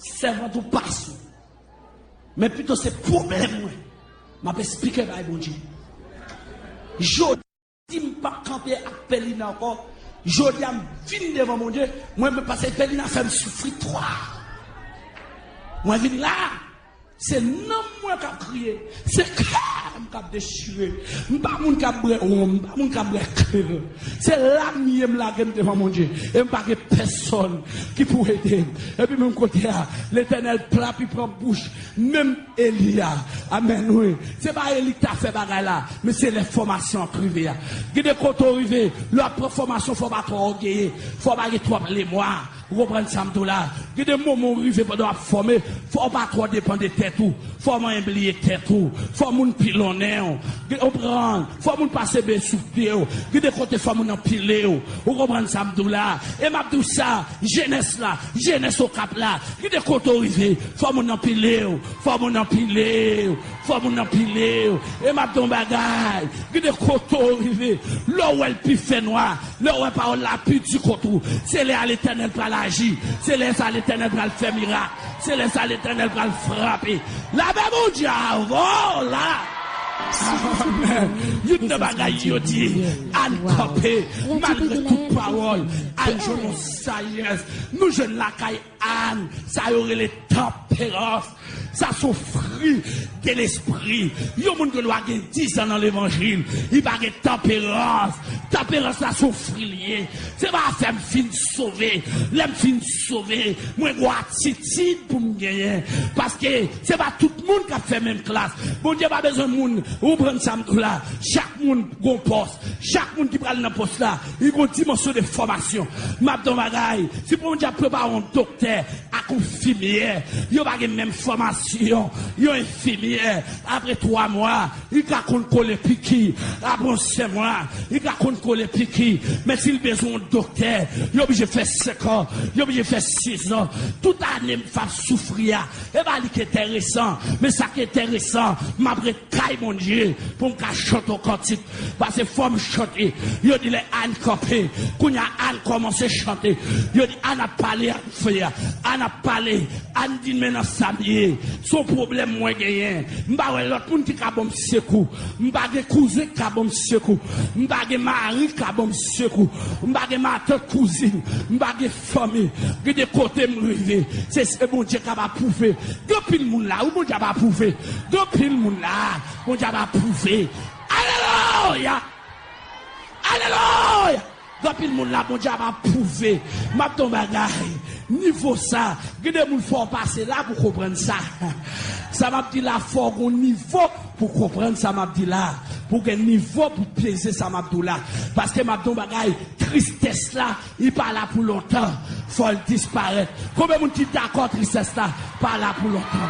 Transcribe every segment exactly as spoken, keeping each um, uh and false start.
sèvant ou pa sou. Men pito se pwoblèm mwen. M ap esplike bay Bondye. Jodi m p ap kanpe ak Pelina ankò. Jodi a m vin devan Bondye, mwen menm, paske Pelina fè m soufri twò. Mwen vin la, se nanm mwen k ap kriye, se kè m k ap dechire. M pa moun k ap bwè wonm, m pa moun k ap bwè kleren. Se la m ye, m lage m devan Bondye, e m pa gen pèsòn ki pou ede m. Epi menm kote a, Letènèl plat, li pran bouch menm Eli a. Amèn, wi. Se pa Eli ki ta fè bagay la, men se lè fòmasyon an k rive a. Gen de kote w rive, lè w ap pran fòmasyon, fò w pa twò ògeye, fò w pa gen twòp lemwa. Ou konprann sa m di w la? Gen de moman w rive pandan w ap fòme, fò w pa twò depann de tèt ou. Fò w manyen bliye tèt ou. Fò moun pilonnen w. Gen, ou konprann? Fò moun pase men sou pye w. Gen de kote fò moun anpile w. Ou konprann sa m di w la? E m ap di w sa, jenès la, jenès Okap la, gen de kote w rive, fò moun anpile w, fò moun anpile w, fò moun anpile w. E m ap di w yon bagay, gen de kote w rive, lè w wè l pi fènwa, lè w wè pawòl la pi di kont ou, se lè a Letènèl pral aji, se lè sa Letènèl pral fè mirak, se lè sa Letènèl pral frape. Lapè Bondye avè w la. Amèn. Youn nan bagay yo di, Ann kanpe, malgre tout pawòl, Ann jwenn yon sajès. Nou jwenn lakay Ann, sa yo rele tanperans. Sa se yon fri de lespri. Yon moun gen dwa gen diz an nan levanjil, li pa gen tanperans. Tanperans la se yon fri li ye. Se pa afè m fin sove. Lè m fin sove, mwen gen yon atitid pou m genyen. Paske se pa tout moun k ap fè menm klas. Bondye pa bezwen moun, ou konprann sa m di w la. Chak moun gen yon pòs. Chak moun ki pral nan pòs la, li gen yon dimansyon de fòmasyon. M ap di w yon bagay, si Bondye ap prepare yon doktè ak yon enfimyè, yo pa gen menm fòmasyon. Yon enfimyè, apre twa mwa, li ka konn kole piki. Apre yon sèmwa, li ka konn kole piki. Men si l bezwen yon doktè, yo oblije fè senk an, yo oblije fè sis an. Tout ane m ap soufri a, e pa li ki enteresan. Men sa ki enteresan, m ap ret kay Bondye pou m ka chante yon kantik. Paske fò m chante. Yo di lè Ann kanpe, kounye a Ann kòmanse chante. Yo di Ann ap pale ak fè a. Ann ap pale. Ann di men nan sa m ye. Se yon pwoblèm mwen genyen. M pa wè lòt moun ki ka ban m sekou. M pa gen kouzen ki ka ban m sekou. M pa gen mari ki ka ban m sekou. M pa gen matant, kouzin. M pa gen fanmi. Gen de kote m rive. Se, se Bondye k ap apwouve. Gen anpil moun la, wi, Bondye ap apwouve. Gen anpil moun la, Bondye ap apwouve. Alelouya! Alelouya! Gen anpil moun la, Bondye ap apwouve. M ap di w yon bagay. Nivo sa, gen de moun fò w pase la pou konprann sa. Sa m ap di la, fò w gen nivo pou konprann sa m ap di la. Pou w gen nivo pou peze sa m ap di w la. Paske m ap di w yon bagay, tristès la, li pa la pou lontan. Fò l disparèt. Konbyen moun ki dakò tristès la pa la pou lontan?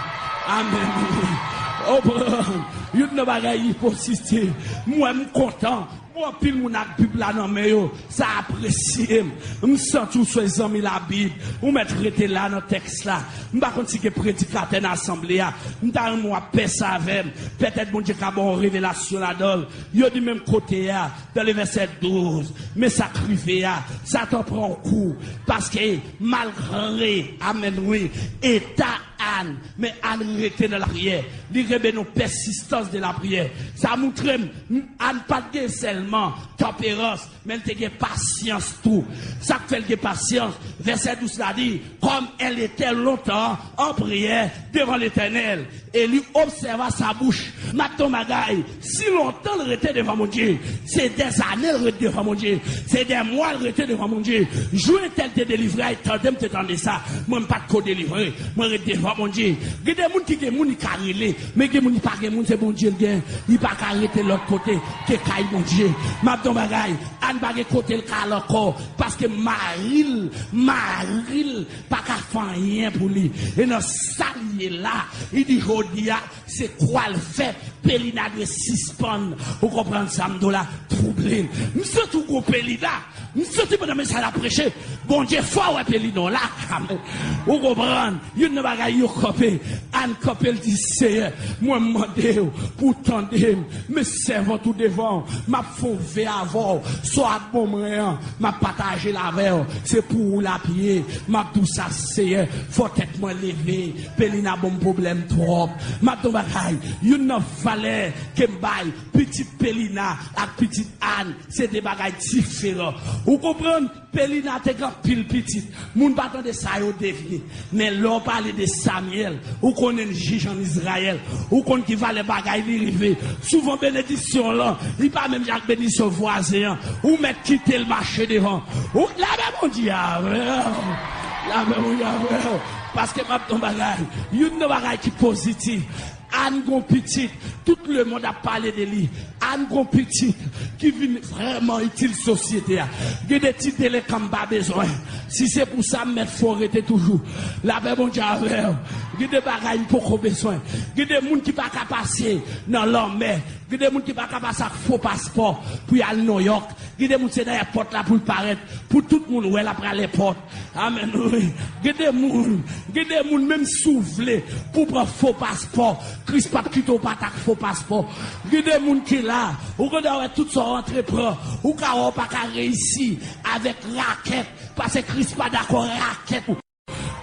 Amèn. Ou konprann? Youn nan bagay li posite. Mwen, m kontan. Bon, anpil moun ak Bib la nan men yo. Sa apresye m. M santi w se zanmi Labib. Ou mèt rete la nan tèks la. M pa konn si gen predikatè nan asanble a. M ta renmen w ap pèse avè m. Petèt Bondye ka ba w yon revelasyon ladan l. Yo di menm kote a, dans le verset douze. Men sa k rive a, Satan pran yon kou. Paske malgre, amèn, wi, eta Ann, men Ann rete nan lapriyè. Li kenbe nan pèsistans de lapriyè. Sa montre m, Ann pa t gen sèlman tanperans, men l te gen pasyans tou. Sa k fè l gen pasyans, vèsè douz la di, comme elle était longtemps en prière devant l'Éternel, et lui observa sa bouche. M ap di w yon bagay, si lontan l rete devan Bondye, se dèzane l rete devan Bondye, se dè mwa l rete devan Bondye. Jou entèl te delivre a, e tande m te tande sa. Mwen, m pa t ko delivre. Mwen ret devan Bondye. Gen de moun ki gen moun, li ka rele. Men gen moun, li pa gen moun, se Bondye l gen. Li pa ka rete lòt kote ke kay Bondye. M ap di w yon bagay, Ann pa gen kote l ka al ankò. Paske mari l, mari l pa ka fè anyen pou li. E nan sa l ye la, li di jodi a, se kwa l fè, Pelina dwe sispann, ou konprann sa m di w la, twouble l. M santi w gon Pelina. M santi pandan mesaj la preche, Bondye fè w wè Pelina w la. Amèn. Ou konprann? Youn nan bagay yo kanpe. Ann kanpe, l di, Seyè, mwen m mande w pou w tande m, men sèvant ou devan w, m ap fè yon ve avè w, sa w ap ban mwen an, m ap pataje l avè w, se pou ou l ap ye, m ap di w sa, Seyè, fò tèt mwen leve, Pelina ban m pwoblèm twòp. M ap di w bagay, youn nan valè ke m bay pitit Pelina ak pitit Ann, se de bagay diferan. Ou konprann? Pelina te gen anpil pitit. Moun pa tande sa yo devni. Men lè w pale de Samyèl, ou konnen l jij ann Izrayèl. Ou konn ki valè bagay li rive. Souvan benediksyon w lan, li pa menm jan ak benediksyon vwazen an. Ou mèt kite l mache devan. Ou, lapè Bondye avè w. Lapè Bondye avè w. Paske m ap di w yon bagay. Youn nan bagay ki pozitif. Ann gon pitit, tout lemonn ap pale de li. Ann gon pitit ki vin vrèman itil sosyete a. Gen de ti delenkan m pa bezwen. Si se pou sa, m mèt fè w rete toujou. Lapè Bondye avè w. Gen de bagay m poko bezwen. Gen de moun ki pa ka pase nan lanmè. Gen de moun ki pa ka pase ak fo paspò pou y al Nouyòk. Gen de moun se nan èpòt la pou l parèt, pou tout moun wè l ap pral èpòt. Amèn, wi. Gen de moun, gen de moun, menm si w vle pou w pran fo paspò, Kris p ap kite w pati ak fo paspò. Gen de moun ki la, ou konn wè tout sa w antreprann, ou ka wè w pa ka reyisi avèk rakèt, paske Kris pa dakò rakèt.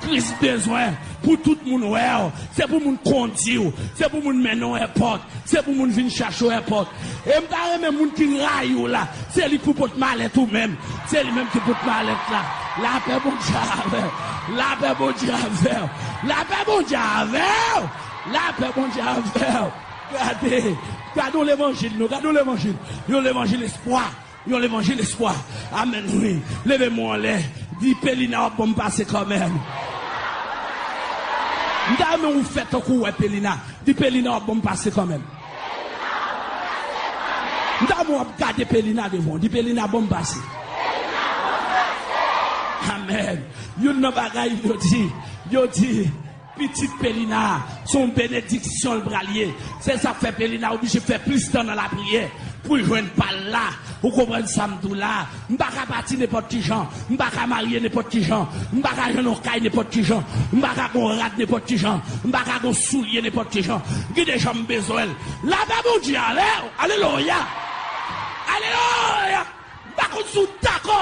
Kris bezwen pou tout moun wè w. Se pou moun kondi w. Se pou moun mennen w èpòt. Se pou moun vin chache w èpòt. E m ta renmen moun ki rayi w la. Se li k pou pot malèt ou menm. Se li menm ki pot malèt la. Lapè Bondye avè w. Lapè Bondye avè w. Lapè Bondye avè w. Lapè Bondye avè w. Gade. Gade yon levanjil, non. Gade yon levanjil. Yon levanjil espwa. Yon levanjil espwa. Amèn, wi. Leve men w anlè. Di, Pelina, w ap bon m pase kanmenm. M ta renmen ou fè tankou w wè Pelina. Di, Pelina, w ap bon m pase kanmenm. M ta renmen w ap gade Pelina devan w. Di, Pelina, bon m pase. Amèn. Youn nan bagay yo di, yo di, pitit Pelina, se yon benediksyon l pral ye. Se sa k fè Pelina oblije fè plis tan nan lapriyè pou l jwenn pa l la. Ou konprann sa m di w la? M pa ka pati nenpòt ki jan. M pa ka marye nenpòt ki jan. M pa ka jwenn yon kay nenpòt ki jan. M pa ka gon rad nenpòt ki jan. M pa ka gon soulye nenpòt ki jan. Gen de jan m bezwen l. Lapè Bondye avè w. Alelouya. Alelouya. M pa konn si w dakò.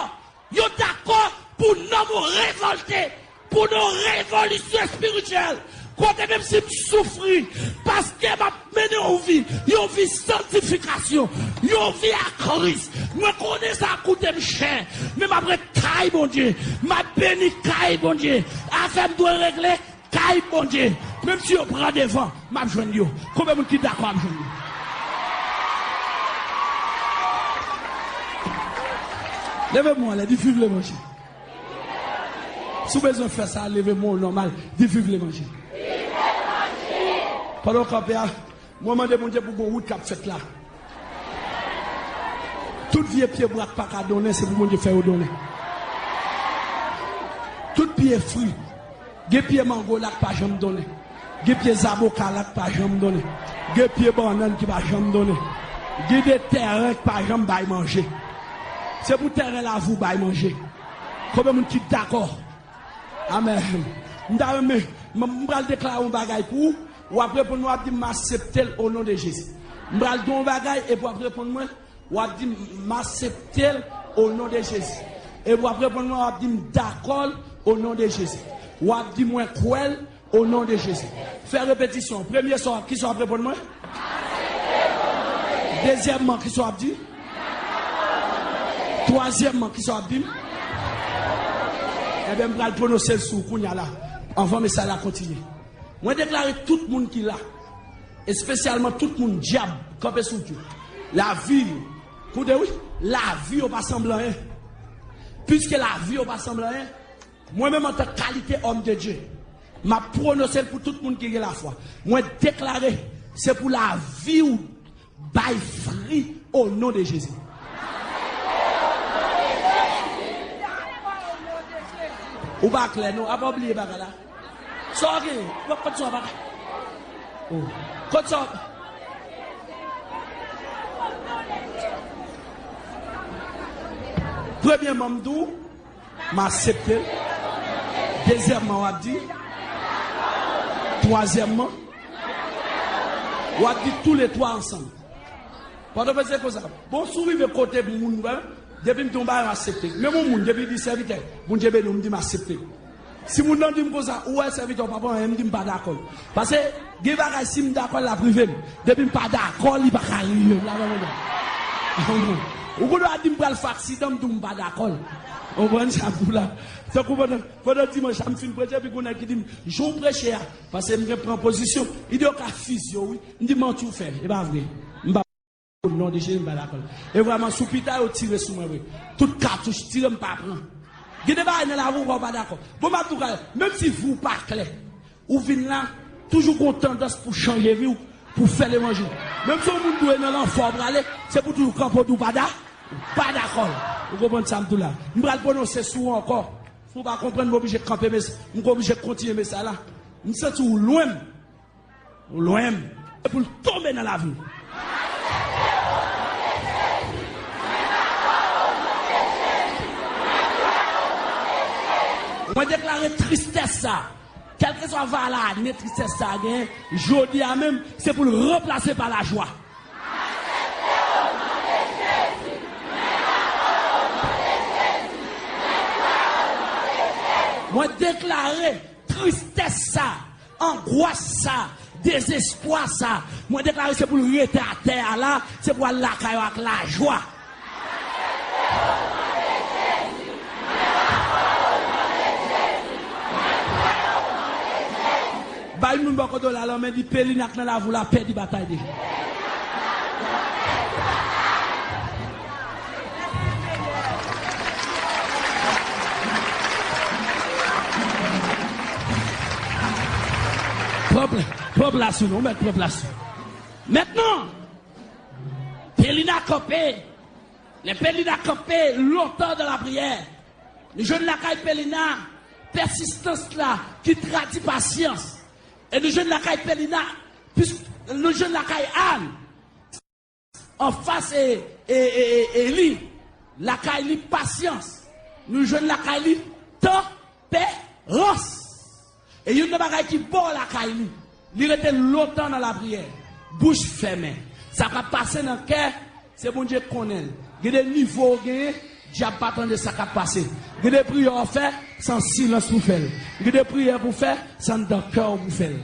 Yo dakò pou nanm ou revòlte, pou nan revolisyon espirityèl, kote menm si m soufri, paske m ap mennen yon vi, yon vi santifikasyon, yon vi a Kris. Mwen konnen sa ap koute m chè, men m ap ret kay Bondye, m ap beni kay Bondye. Afè m dwe regle, kay Bondye, menm si yo pran devan, m ap jwenn yo. Konbyen moun ki dakò ap jwenn yo? Leve men w anlè, di viv levanjil. Si w bezwen fè sa, leve men w nòmal, di viv levanjil. Pandan w kanpe a, mwen mande Bondye pou gon wout k ap fèt la. Tout vye pye bwa k pa ka donnen, se pou Bondye fè yo donnen. Tout pye fri, gen pye mango la k pa janm donnen. Gen pye zaboka la k pa janm donnen. Gen pye bannann ki pa janm donnen. Gen de tèren k pa janm bay manje. Se pou tèren lavi w bay manje. Konbyen moun ki dakò? Amèn. M ta renmen, m, m pral deklare yon bagay pou ou. W ap reponn mwen, w ap di, "M aksepte l o non de Jezi." M pral di w yon bagay, epi w ap reponn mwen, w ap di, "M aksepte l o non de Jezi." Epi w ap reponn mwen, w ap di, "M dakò l o non de Jezi." W ap di, "Mwen kwè l o non de Jezi." Fè repetisyon. Premye sa, kisa w ap reponn mwen? Dezyèmman, kisa w ap di? Twazyèmman, kisa w ap di m? Ebyen, m pral pwononse l sou ou kounye a la, anvan mesaj la kontinye. Mwen deklare tout moun ki la, espesyalman tout moun dyab kanpe sou pye. Lavi yo, koute wi, lavi yo pa sanble anyen. Piske lavi yo pa sanble anyen, mwen menm antan kalite òm de Dye, m ap pwononse l pou tout moun ki gen lafwa. Mwen deklare, se pou lavi w bay fri o non de Jezi. Ou pa klè non, apa w bliye bagay la? Sa w gen? Kot sa w pa? Oh. Kot sa w? Premyèman, m di w, m aksepte l. Dezyèmman, w ap di, Twazyèmman, w ap di toulètwa ansanm. Pòtoprens se konsa. Bon, si w rive kote moun, ben, depi m di yon bagay, m aksepte. Menm yon moun, depi l di sèvitè, Bondye beni w, m di m aksepte. Si moun nan di m konsa, ou wè sèvitè w pa pran anyen, m di m pa dakò. Paske gen bagay, si m dakò l, l ap rive m. Depi m pa dakò l, li pa ka rive m. L ap rive m. Ou konn w a di m pral fè aksidan, m di w m pa dakò l. Ou konprann sa m di w la? Tankou pandan, pandan dimanch la, m fin preche, epi gen yon nèg ki di m, jan w preche a, paske m gen pran pozisyon, li di yo ka fizye w, wi. M di manti w fè, e pa vre. M pa O non de Jezi, m pa dakò. E vrèman, sou pita yo tire sou mwen vre. Tout katouch tire, m pa pran. Gen de bagay nan lavi w pa dakò. Bon, m ap di w, menm si vi w pa klè, ou vin la, toujou gon tandans pou chanje vi w, pou fè levanjil. Menm si yon moun dwe nan lanfè w prale, se pou toujou kanpe w di w pa da, pa dakò. Ou konprann sa m di w la? M pral pwononse sou ou ankò. Si w pa konprann, m oblije kanpe mes, m oblije kontinye mesaj la. M santi w lwen m. Ou lwen m. E pou l tonbe nan lavi w. Mwen deklare tristès sa, kèlkeswa valè ane tristès sa genyen, jodi a menm, se pou l ranplase pa lajwa. Mwen deklare tristès sa, angwas sa, dezespwa sa, mwen deklare se pou l rete atè a la, se pou al lakay ou ak lajwa. Bay moun bò kote w la lanmen, di Pelina k nan lavi w la pèdi batay deja. Pran pla-, pran plas ou non, mèt pran plas ou. Mentnan, Pelina kanpe. Lè Pelina kanpe lontan nan lapriyè, nou jwenn lakay Pelina pèsistans la ki tradui pasyans. E nou jwenn lakay Pelina, pis-, nou jwenn lakay Ann, anfas e, e, e, e, e li, lakay li pasyans. Nou jwenn lakay li tanperans. E youn nan bagay ki ba w lakay li, li rete lontan nan lapriyè, bouch fèmen. Sa k ap pase nan kè, se Bondye k konnen l. Gen de nivo w genyen, dyab pa tande sa k ap pase. Gen de priyè w fè, se an silans pou fè l. Gen de priyè pou fè, se anndan kè w pou fè l.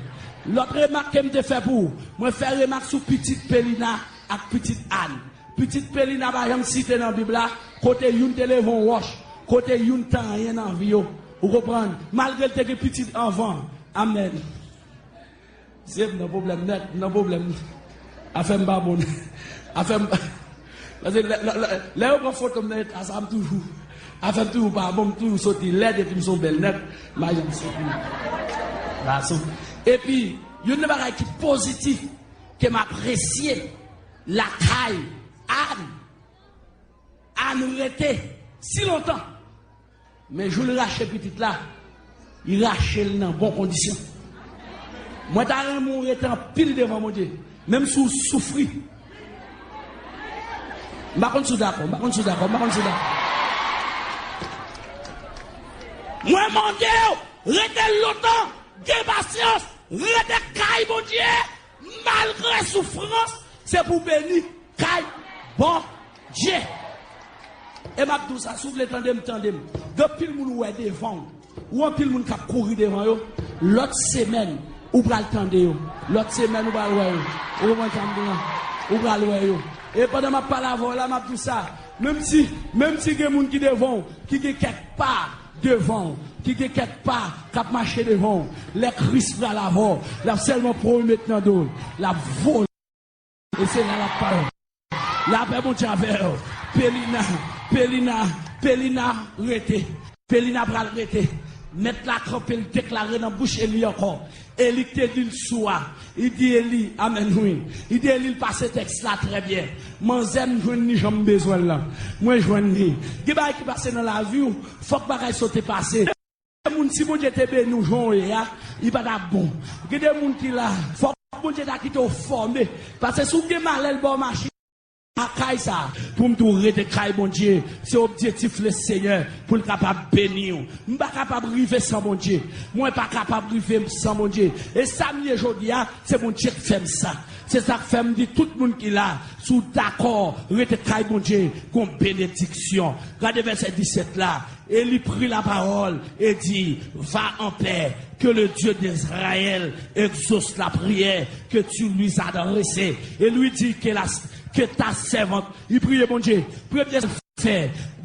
Lòt remak ke m te fè pou ou, mwen fè remak sou pitit Pelina ak pitit Ann. Pitit Pelina pa janm site nan Bib la, kote youn te leve yon wòch, kote youn te anyen nan vi yo. Ou konprann? Malgre l te gen pitit anvan. Amèn. Se m nan pwoblèm nèt, m nan pwoblèm. Afè m pa bon. Afè m pa, paske lè, lè, lè, lè yo pran foto m nan eta sa, m toujou, afè m toujou pa bon, m toujou soti lèd epi m se yon bèl nèg, m pa janm soti gason. Epi, youn nan bagay ki pozitif ke m apresye lakay Ann, Ann rete si lontan. Men jou l rache pitit la, li rache l nan bon kondisyon. Mwen ta renmen w rete anpil devan Bondye, menm si w soufri. M pa konn si w dakò, m pa konn si w dakò, m pa konn si w dakò. Mwen mande w, rete lontan, gen pasyans, rete kay Bondye. Malgre soufrans, se pou beni kay Bondye. E m ap di w sa, si w vle tande m, tande m. Gen anpil moun ou wè devan w, ou anpil moun k ap kouri devan yo. Lòt semèn, ou pral tande yo. Lòt semèn, ou pral wè yo. Ou konprann sa m di w la? Ou pral wè yo. E pandan m ap pale avè w la, m ap di w sa. Menm si, menm si gen moun ki devan w, ki gen kèk pa devan w, ki gen kèk pa k ap mache devan w, lè Kris pral avè w, l ap sèlman pran w met nan do l, l ap vole. E se la l ap pale. Lapè Bondye avè w. Pelina, Pelina, Pelina, rete. Pelina pral rete. Mèt la kanpe, l deklare nan bouch Eli ankò. Eli k te di l sou a. Li di Eli, amèn, wi. Li di Eli, l pase tèks la trè byen. Manzè m jwenn li jan m bezwen l lan. Mwen jwenn li. Gen bagay ki pase nan lavi w, fòk bagay sa yo te pase. Gen moun, si Bondye te beni w jan w ye a, li pa t ap bon. Gen de moun ki la, fòk Bondye ta kite w fòme. Paske si w gen malè, l ba w machin. a kay sa, pou m tou rete kay Bondye. Se objektif Lesenyè pou l kapab beni w. M pa kapab rive san Bondye. Mwen pa kapab rive san Bondye. E sa m ye jodi a, se Bondye k fè m sa. Se sa k fè m di tout moun ki la, si w dakò, rete kay Bondye, gon benediksyon. Gade vèsè disèt la. Et il prit la parole et dit, va en paix, que le Dieu d'Israël exauce la prière que tu lui as adressée. Et lui dit que la, que ta servante, li priye Bondye, premye sa l fè,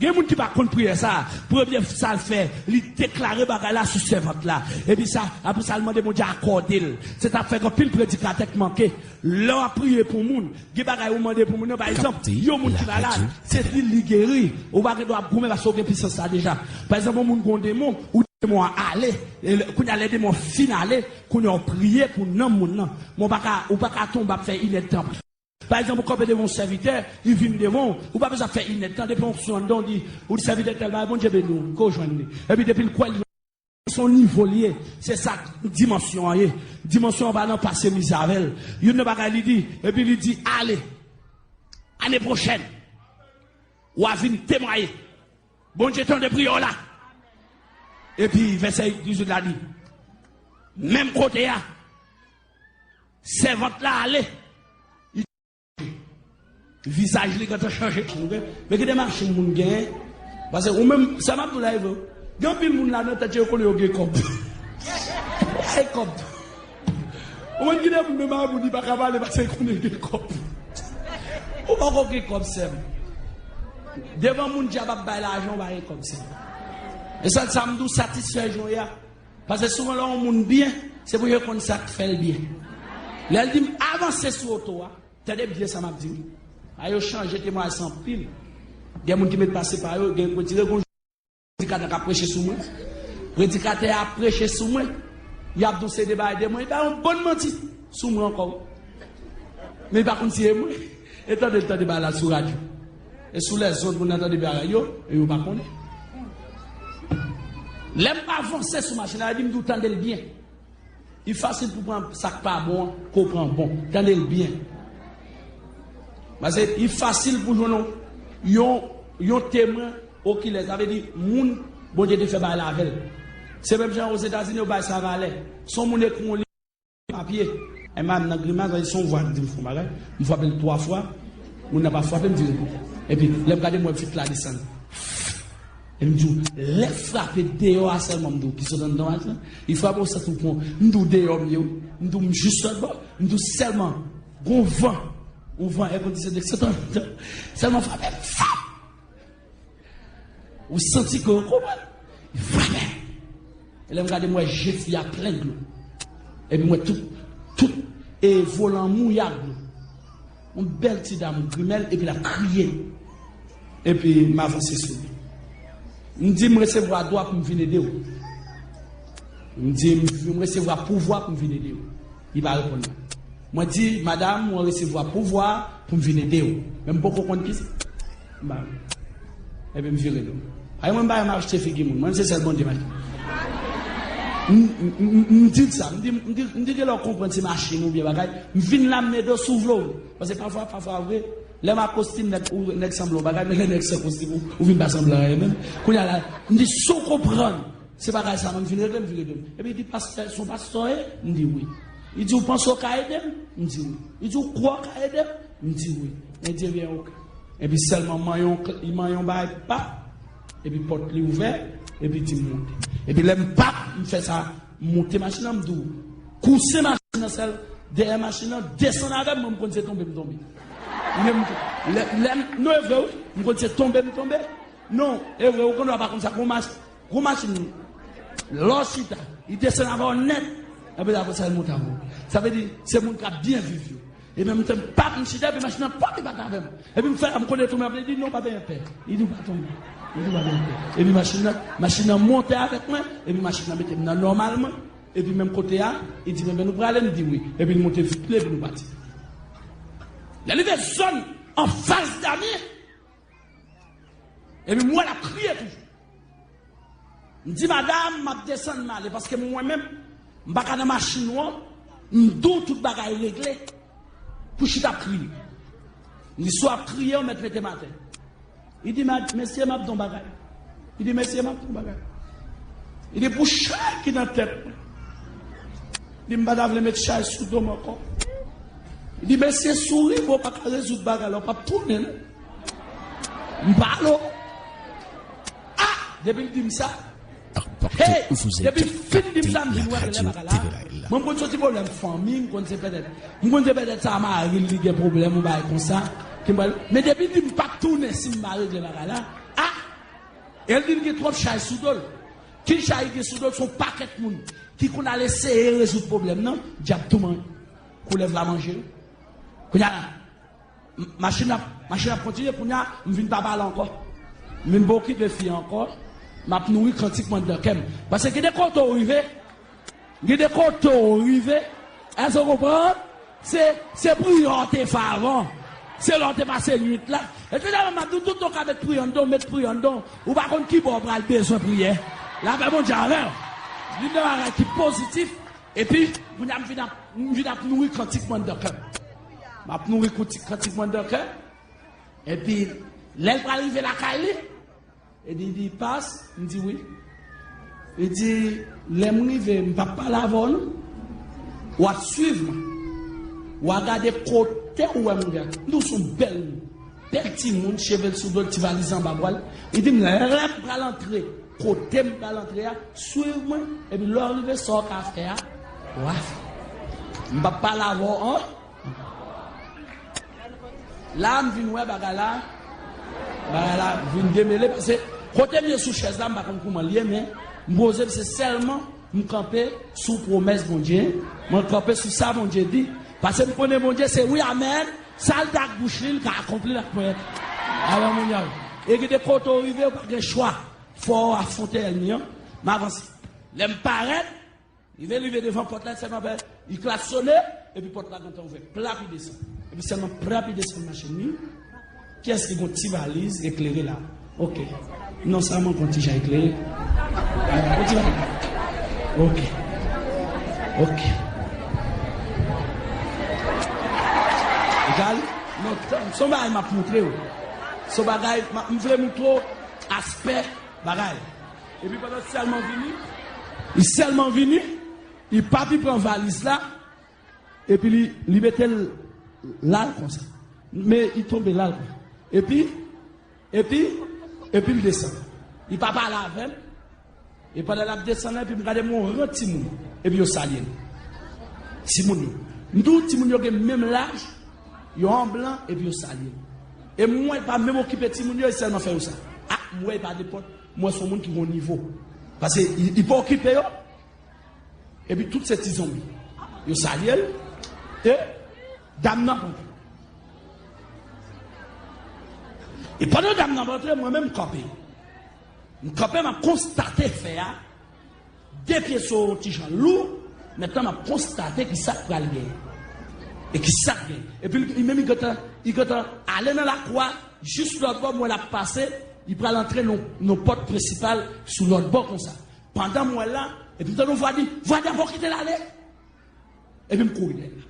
gen moun ki pa konn priyè sa, premye sa l fè, li deklare bagay la sou sèvant la. Epi sa, apre sa, l mande Bondye akòde l. Se t ap fè gen anpil predikatè k manke. Lè w ap priye pou moun, gen bagay ou mande pou moun nan, pa egzanp, yon moun ki malad, se li li geri. Ou pa gen dwa ap goumen paske ou gen pisans la deja. Pa egzanp, yon moun gen yon demon, ou di demon an ale. E lè, kounye a lè demon an fin ale, kounye a w priye pou nanm moun nan. Men w pa ka, ou pa ka tonbe ap fè inèdtan. Pa egzanp, ou kanpe devan yon sèvitè, li vin devan w, ou pa bezwen ap fè inèdtan, depi onksyon anndan w, di, ou di sèvitè tèl bagay, Bondye beni w, ke w jwenn li. Epi depi l kwè li Se yon nivo l ye. Se sa dimansyon an ye. Dimansyon an pa nan pase mize avè l. Youn nan bagay li di, epi li di, ale. Ane pwochèn, w a vin temwaye. Bondye tande priyè w la. Epi vèsè dizuit la di, menm kote a, sèvant la ale. Vizaj li gentan chanje. Men ki de machin moun genyen. Paske ou menm, sa m ap di w la, e vre. Gen anpil moun la nan tèt yo konnen yo gen kòb. Yo gen kòb. Ou konn ki de moun menm a moun li pa ka pale paske li konnen l gen kòb. Ou poko gen kòb, sè m. Devan moun dyab ap bay lajan, ou pa gen kòb, sè m. E sèl sa m di w, satisfè jan w ye a. Paske souvan lè yon moun byen, se pou yo konn sa k fè l byen. Lè l di m avanse sou oto a, Tande byen sa m ap di w. A yo chanje temwayaj sa anpil. Gen moun ki met pase pa yo, gen predikatè, gon predikatè k ap preche sou mwen. Predikatè a ap preche sou mwen. Y ap di w se de bagay de mwen. Li bay yon bon manti sou mwen ankò. Men li pa konn si e mwen. E tande l tande bagay la sou radyo. E sou lèzond moun nan tande bagay yo, e yo pa konnen. Lè m avanse sou machin la, li di m di w tande l byen. Li fasil pou pran sa k pa bon an, ke w pran bon. Tande l byen. Paske li fasil pou jwenn yon, yon, yon temwen okilè. Sa vle di, moun Bondye te fè bagay la avè l. Se menm jan Ozetazini, yo bay sa valè. Se yon moun ekri yon liv papye. E m nan grimas, se yon vwa k di m fè yon bagay. M frape l twa fwa. Moun nan pa frape, m vire. Epi, lè m gade, m wè vit la desann. E m di w, lè frape deyò a sèlman, m di w, ki sot anndan machin nan, li frape w santi w pran, m di w deyò m ye wi, m di w m jis lòt bò, m di w sèlman, gon van, yon van èkondisyonnen ki sot anndan, sèlman frape, fap! Ou santi ke w konprann, li frape. E lè m gade, m wè je fi a plen dlo. Epi m wè tout, tout, e, volan mouye ak dlo. Yon bèl ti dam grimèl, epi l ap kriye. Epi m avanse sou li. M di, m resevwa dwa pou m vin ede w. M di, m, m resevwa pouvwa pou m vin ede w. Li pa reponn mwen. Mwen di, madanm, mwen resevwa pouvwa pou m vin ede w. Men m poko konn kisa. M pa Epi m vire do m. Ay, mwen m pa renmen achte figi moun. Mwen, se sèl Bondye m achte. M, m, m, m di l sa. M di, m di, m di, gen lè w konprann se machin oubyen bagay. M vin la, m mete w sou vle w. Paske pafwa, pafwa vre, lè m ak kostim, nèg, ou, nèg sanble yon bagay, men lè nèg san kostim, ou, ou vin pa sanble anyen menm. Kounye a la, m di, si w konprann, se bagay sa, mwen, m vin regle, m vire do m. Epi li di, pastè, se yon pastè w ye? M di, wi. Li di, ou panse w ka ede m? M di, wi. Li di, ou kwè w ka ede m? M di, wi. Men di, ebyen, oke. Epi sèlman manyen yon kl-, manyen yon bagay, pap, epi pòt li ouvè, epi di m monte. Epi lè m pap, m fè sa, m monte machin nan, m di w, kouse machin nan, sèl dèyè machin nan, desann avè m, mwen m konn se tonbe m tonbe. Lè m, lè, lè m, non, e vre, wi, m konn se tonbe m tonbe. Non, e vre, ou konn w pa konn sa, gon mach-, gon machin, lè w chita, li desann avè w nèt, epi apre sa, l monte avè w. Sa vle di, se moun k ap byen viv yo. E menm tan, pap, m chita, epi machin nan pòp, li pa t avè m. Epi m fè, m konnen tonbe, m ap di, non, pa benyen pè. Li di, ou pa tonbe. Li di, ou pa benyen pè. Epi machin nan, machin nan monte avèk mwen, epi machin nan mete m nan nòmal mwen. Epi menm kote a, li di m, enben, nou prale, m di, wi. Epi l monte vit, epi nou pati. Lè l rive zòn anfas Damien, epi m wè l ap kriye toujou. M di, madanm, m ap desann, m ale, paske mwen menm, m pa ka nan machin ou an, m di w tout bagay regle, pou chita ap kriye. Li swa ap kriye, ou mèt mete m atè. Li di, "Mad-, mesye, m ap di w bagay." Li di, "Mesye, m ap di w bagay." Li di, "Pou chay ki nan tèt mwen." Li di, "M pa ta vle met chay sou do m ankò." Li di, "Mesye, si w rive, w pa ka rezoud bagay la, w p ap tounen, non." M pale w. Ah! Depi l di m sa, hey! Depi l fin di m sa, m vin wè klè bagay la. Mwen, m konn se ti pwoblèm fanmi, m konn se petèt, m konn se petèt sa mari l li gen pwoblèm, yon bagay konsa. Ki m pral, men depi l di m p ap tounen si m pa regle bagay la, ah! E l di l gen twòp chay sou do l. Ki chay li gen sou do l? Se yon pakèt moun ki konn al eseye rezoud pwoblèm nan, dyab tou man-, koulèv la manje l. Kounye a la, M-, machin ap, machin ap kontinye, kounye a, m vin pa pale ankò. M vin pa okipe fi an ankò. M ap nouri kantik mwen anndan kè m. Paske gen de kote w rive, gen de kote w rive, èske w konprann? Se, se priyè w te fè avan. Se lè w te pase nuit la. E se la m ap di w, tout tan w ka met priyè anndan w, met priyè anndan w. Ou pa konn ki bò w pral bezwen priyè. Lapè Bondye avè w. Youn nan bagay ki pozitif, epi, kounye a m vin ap, m vin ap nouri kantik mwen anndan kè m. M ap nouri kouti-, kantik mwen anndan kè m. Epi, lè l pral rive lakay li, e di, di, "Pas?" M di, "Wi." Li di, "Lè m rive, m p ap pale avè w, non. W ap swiv mwen. W a gade kote w wè m rive a." M di w se yon bèl moun. Bèl timoun, cheve l sou do l, ti valiz anba bra l. Li di m, "Lè m pral antre kote m pral antre a, swiv mwen, epi lè w rive, sa w ka fè a, w a fè." M p ap pale avè w an. La, m vin wè bagay la, bagay la vin demele, paske kote m ye sou chèz la, m pa konn kouman l ye, men m poze m, se sèlman m kanpe sou pwomès Bondye, mwen kanpe sou sa Bondye di, paske m konnen Bondye se wi, amèn, sa l di ak bouch li, l ka akonpli l ak ponyèt. Alò, moun yo, e gen de kote w rive, ou pa gen chwa, fò w afwonte ènmi an, m avanse. Lè m parèt, rive, rive devan pòt la, sèlman fè, li klaksone, epi pòt la gentan ouvè. Plap, li desann. Epi sèlman plap, li desann machin li. Kiyès ki gon ti valiz eklere la? Oke. Non, sa mwen gon ti jan eklere. Gon ti valiz. Oke. Oke. Egal? Non, se yon bagay m ap montre w. Se yon bagay, m ap, m vle montre w aspè bagay. Epi pandan sèlman vini, li sèlman vini, li pa pi pran valiz la, epi li, li mete l la l konsa. Men li tonbe la l konsa. Epi, epi, epi l desann. Li pa pale avè m. E pandan l ap desann la, epi m gade m wè yon ran timoun. Epi yo salye l. Timoun yo. M di w, timoun yo gen menm laj, yo an blan, epi yo salye l. E m wè l pa menm okipe timoun yo, e sèlman fè yo sa. Ah, m wè l pa nenpòt, m wè se yon moun ki gen yon nivo. Paske li, li pa okipe yo, epi tout se ti zonbi. Yo salye l, e dam nan p antre. E pandan dam nan p antre, mwen menm m kanpe. M kanpe, m ap konstate fè a, de pye sou yon ti jan lou, mentnan m ap konstate ki sa k pral gen. E ki sa k gen. Epi li, li menm, li gentan, li gentan ale nan lakou a, jis lòt bò, m wè l ap pase, li pral antre nan, nan pòt prensipal sou lòt bò konsa. Pandan m wè l la, epi m tande yon vwa di, "Vwa di, avè w kite l ale." Epi m kouri dèyè l.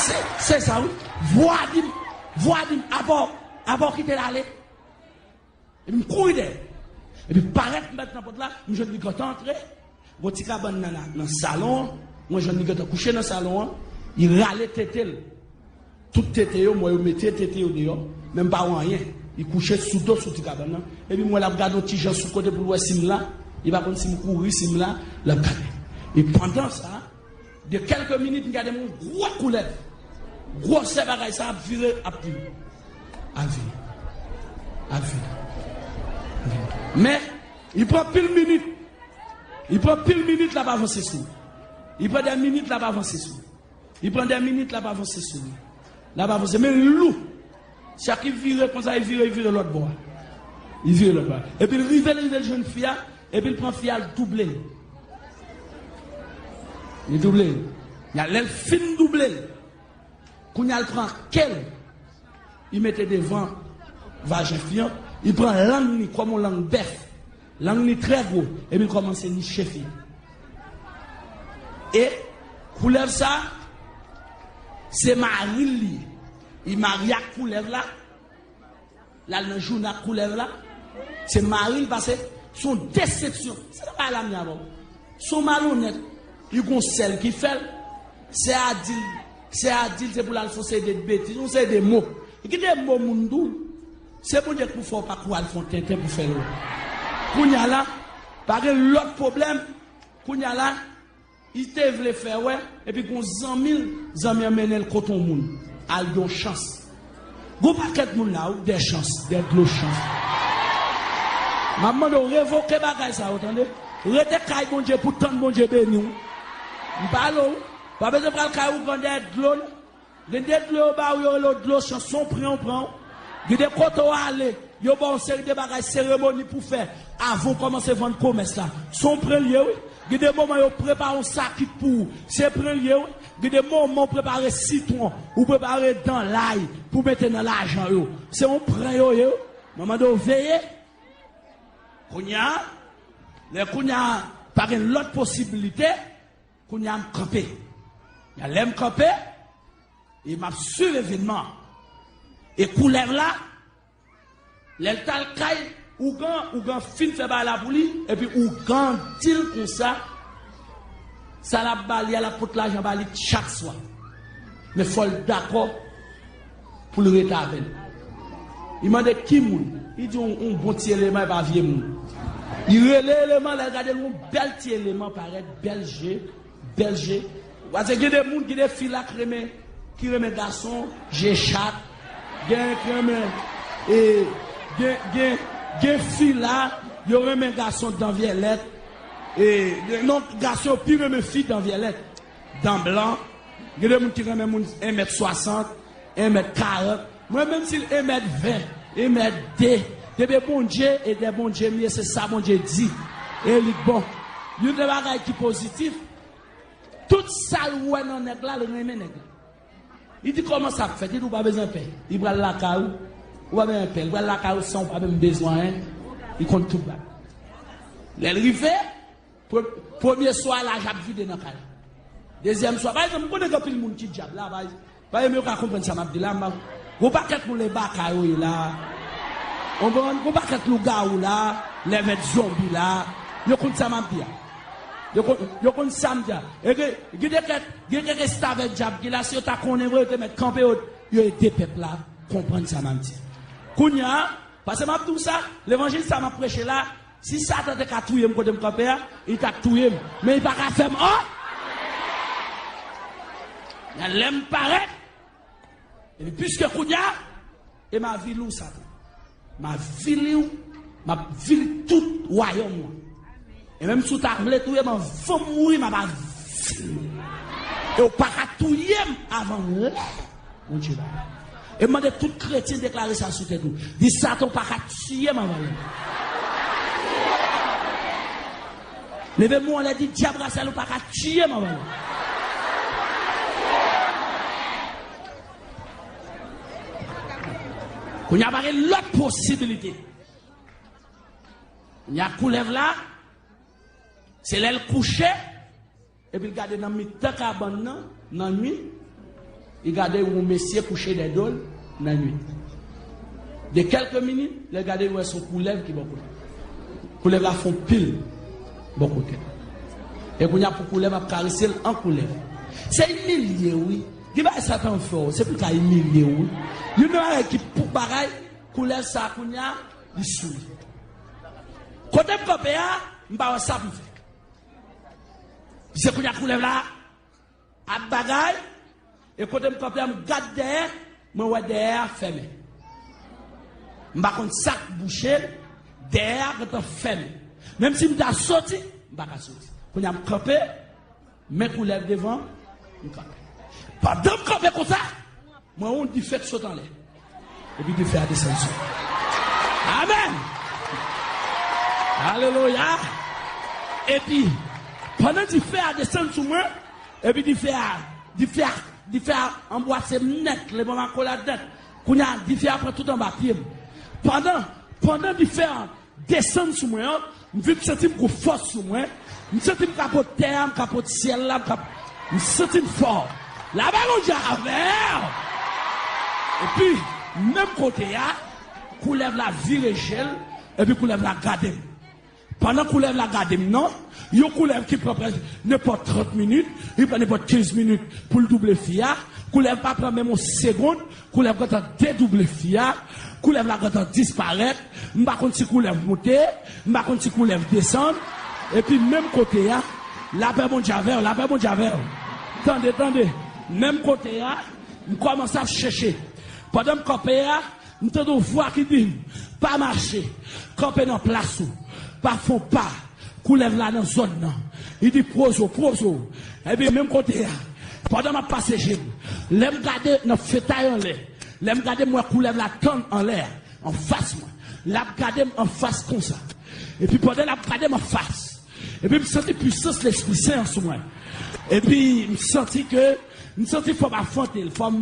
Se, se sa, wi. Vwa di m, vwa di m, "Avè w, avè w kite l ale." Epi m kouri dèyè. Epi parèt m mèt nan pòt la, m jwenn li gentan antre. Gon ti kabann nan, nan, nan salon an. Mwen jwenn li gentan kouche nan salon an. Li rale tete l. Tout tete yo, mwen yo mete tete yo deyò. Men m pa wè anyen. Li kouche sou do sou ti kabann nan. Epi m wè l ap gade yon ti jan sou kote pou l wè si m la. Li pa konn si m kouri, si m la. L ap gade. E pandan sa, de kèlke minit, m gade yon gwo koulèv. Gwosè bagay sa ap vire, ap vini. Ap vini. Ap vini. Ap vini. Men, li pran pil minit. Li pran pil minit, l ap avanse sou li. Li pran de minit, l ap avanse sou li. Li pran de minit, l ap avanse sou li. L ap avanse, men li lou. Chak li vire konsa, li vire, li vire lòt bò a. Li vire lòt bò a. Epi l rive, l rive, l jwenn fi a, epi l pran fi a, l double l. Li double l. Lè l fin double l, kounye a l pran ke l, li mete devan vajen fi an, li pran lang li kòm yon lang bèf. Lang li trè gwo, epi l kòmanse niche fi a. E koulèv sa, se mari l li ye. Li marye ak koulèv la. L al nan jounal ak koulèv la. Se mari l pase. Se yon desepsyon. Se nan bagay la m ye avè w. Se yon malonèt. Li gon sè l ki fè l. Sè a di l, sè a di l se pou l al fè yon seri de betiz, yon seri de mo. Kite mo moun di w. Se Bondye k pou fè w pa kou al fè yon tenten pou fè l wè. Kounye a la, pa gen lòt pwoblèm. Kounye a la, li te vle fè wè, epi gon zanmi l, zanmi an mennen l kote yon moun. Al gen yon chans. Gon pakèt moun la, ou de chans, de dlo chans. M ap mande w revoke bagay sa yo, tande. Rete kay Bondye pou tann Bondye beni w. M pale w, pa bezwen pral kay ougan dèyè dlo, non. Gen de dlo yo ba w, yo rele w dlo chans, se yon pran, yo pran w. Gen de kote w ale, yo ba w yon seri de bagay, seremoni pou fè, avan w kòmanse vann komès la. Se yon pran l ye, wi. Gen de moman yo prepare yon sakit pou ou, se pran l ye, wi. Gen de moman w prepare sitwon, ou prepare dan lay pou mete nan lajan yo. Se yon pran yo ye, wi. Mwen mande w veye. Kounye a, lè kounye a, pa gen lòt posibilite, kounye a m kanpe. Lè m kanpe, e m ap swiv evènman an. E koulèv la, lè l t al kay ougan, ougan fin fè bagay la pou li, epi ougan di l konsa, sa l ap ba li a, l ap pot lajan ba li chak swa. Men fò l dakò pou l rete avè l. Li mande ki moun? Li di yon, yon bon ti eleman, e pa vye moun. Li rele eleman, lè l gade l, yon bèl ti eleman parèt, bèl je, bèl je. Paske gen de moun, gen de fi la ki renmen, ki renmen gason, je chat. Gen ki renmen, e, gen, gen, gen fi la, yo renmen gason dan vyèlèt. E, non, gason yo pi renmen fi dan vyèlèt, dan blan. Gen de moun ki renmen moun en mèt swasant, en mèt karant. Mwen, menm si l en mèt ven, en mèt de, depi Bondye e dè Bondye m ye, se sa Bondye di. E li k bon. Youn de bagay ki pozitif, tout sa l wè nan nèg la, l renmen nèg la. Li di, "Kòman sa ap fèt?" Li di, "Ou pa bezwen pè." Li pral lakay ou, ou pa bezwen pè. Li pral lakay ou san ou pa menm bezwen anyen. Li konn tout bagay. Lè l rive, pre-, premye swa, laj ap vide nan kay la. Dezyèm swa, pa egzanp, m konnen gen anpil moun ki dyab la, pa, pa egzanp, yo ka konprann sa m ap di la, m ap, gon pakèt moun lè baka yo ye la. Konprann? Gon pakèt lougawou la, lèvèt zonbi la. Yo konn sa m ap di a. Yo konn, yo konn sa m di a. E gen, gen de kèk, gen kèk restavèk dyab ki la, si yo ta konnen vre, yo te mèt kanpe, yo, yo ede pèp la konprann sa m ap di. Kounye a, paske m ap di w sa, levanjil sa m ap preche la, si Satan te ka touye m kote m kanpe a, li t ap touye m. Men li pa ka fè m an. Nan lè m parèt, epi piske kounye a, e m avili w, Satan. M avili w, m ap vili tout wayòm ou an. E menm si w ta vle touye m anvan m mouri, m ap avili w. E w pa ka touye m avan lè Bondye ba. E m mande tout kretyen deklare sa sou tèt ou. Di, "Satan, w pa ka tiye m avan lè." Leve men w anlè, di, "Dyab Rachel, ou pa ka tiye m avan lè." Kounye a pa gen lòt posibilite. Kounye a koulèv la, se lè l kouche, epi l gade nan mitan kabann nan, nan nuit, li gade yon mesye kouche dèyè do l nan nuit. De kèlke minit, lè l gade, li wè se yon koulèv ki bò kote l. Koulèv la fè yon pil bò kote l. E kounye a pou koulèv ap karese l an koulèv. Se imilye, wi. Gen bagay Satan fè w, se pou l ka imilye w, wi. Youn nan bagay ki pou bagay, koulèv sa kounye a, li sou li. Kote m kanpe a, m pa wè sa pou m fè. Se kounye a koulèv la ap bagay, e kote m kanpe a, m gad dèyè, mwen wè dèyè a fèmen. M pa konn sa k bouche l, dèyè a gentan fèmen. Menm si m ta soti, m pa ka soti. Kounye a m kanpe, men koulèv devan, m kanpe. Pandan m kanpe konsa, mwen wè yon dife k sot anlè. Epi dife a desann sou mwen. Amèn! Alelouya! Epi, pandan dife a desann sou mwen, epi dife a, dife a, dife a anbwase m nèt, leman m akolad nèt. Kounye a, dife a pran tout anba pye m. Pandan, pandan dife a desann sou mwen an, m vin santi m gon fòs sou mwen. M santi m ka pot tè a, m ka pot syèl la, m ka, m santi m fò. Labay Bondye avè w. Epi, menm kote a, koulèv la vire je l, epi koulèv la gade m. Pandan koulèv la gade m nan, yon koulèv ki pran prèske nenpòt trant minit, li pran nenpòt kenz minit pou l double fi a, koulèv pa pran menm yon segonn, koulèv gentan dedouble fi a, koulèv la gentan disparèt, m pa konn si koulèv monte, m pa konn si koulèv desann, epi menm kote a, lapè Bondye avè w, lapè Bondye avè w. Tande, tande, menm kote a, m kòmanse ap chèche. Pandan m kanpe a, m tande yon vwa ki di m, pa mache, kanpe nan plas ou, pa fè yon pa, koulèv la nan zòn nan. Li di, poze w, poze w. Epi menm kote a, pandan m ap pase je m, lè m gade nan fetay anlè, lè m gade m wè koulèv la tann anlè a, anfas mwen. L ap gade m anfas konsa. Epi pandan l ap gade m anfas, epi m santi pisans Lespri Sen an sou mwen. Epi m santi ke, m santi fò m afwonte l, fò m